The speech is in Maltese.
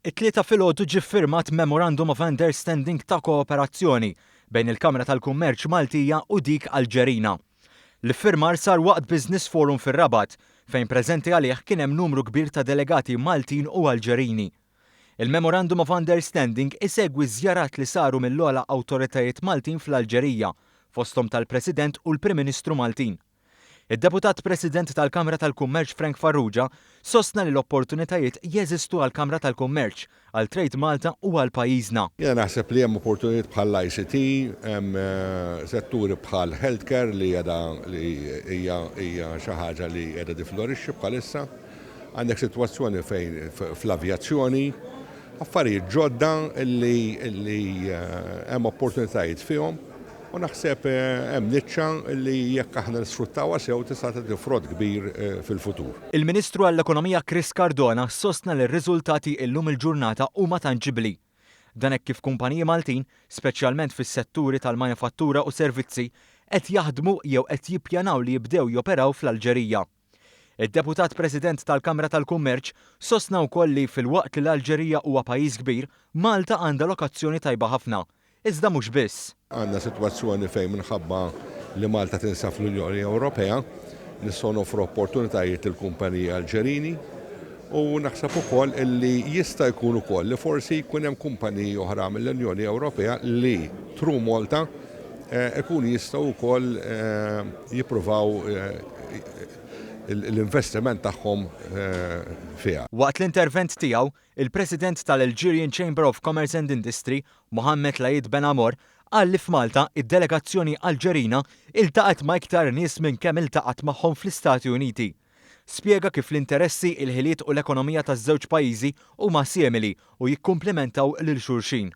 It-Tlieta filgħodu ġie ffirmat Memorandum of Understanding ta' kooperazzjoni bejn il-Kamra tal-Kummerċ Maltija u dik Alġerina. L-iffirmar sar waqt Business Forum fir-Rabat, fejn preżenti għalih kien hemm numru kbir ta' delegati Maltin u Alġerini. Il-Memorandum of Understanding isegwi ż-żjarat li saru mill-ogħla awtoritajiet Maltin fl-Alġerija, fosthom tal-President u l-Prim Ministru Maltin. Id-Deputat President tal-Kamra tal-Kummerċ Frank Farrugia sostna li l-opportunitajiet jeżistu għall-Kamra tal-Kummerċ, għal Trade Malta u għal pajjiżna. Jiena naħseb li hemm opportunitajiet bħall-ICT, hemm setturi bħal healthcare li qiegħda li hija hija xi ħaġa li qiegħda tiflorixxi bħalissa. Għandek sitwazzjoni fejn fl-avjazzjoni, affarijiet ġodda li li hemm opportunitajiet fihom. U naħseb hemm niċċa li jekk aħna nisfruttawha sew tista' tagħti frott kbir fil-futur. Il-Ministru għall-Ekonomija Chris Cardona sostna li r-riżultati illum il-ġurnata huma tanġibbli. Dan hekk kif kumpaniji Maltin, speċjalment fis-setturi tal-manifattura u servizzi, qed jaħdmu jew qed jippjanaw li jibdew joperaw fl-Alġerija. Id-Deputat President tal-Kamra tal-Kummerċ sostna wkoll li filwaqt li l-Alġerija huwa pajjiż kbir, Malta għandha lokazzjoni tajba ħafna. Iżda mhux biss. Għandna sitwazzjoni fejn minħabba li Malta tinsab fl-Unjoni Ewropea, nistgħu noffru opportunitajiet lill-kumpaniji Alġerini u naħseb ukoll li jista' jkun ukoll li forsi jkun hemm kumpaniji oħra mill-Unjoni Ewropea li through Malta ikunu jistgħu wkoll jippruvaw l-investiment tagħhom fiha. Waqt l-intervent tiegħu, il-President tal-Algerian Chamber of Commerce and Industry, Mohammed Laid Ben Amor, qal li f'Malta id-delegazzjoni Alġerina iltaqgħet ma' iktar nies minn kemm iltaqgħet magħhom fl-Istati Uniti. Spjega kif l-interessi, il-ħiliet u l-ekonomija taż-żewġ pajjiżi huma simili u jikkumplimentaw lil xulxin.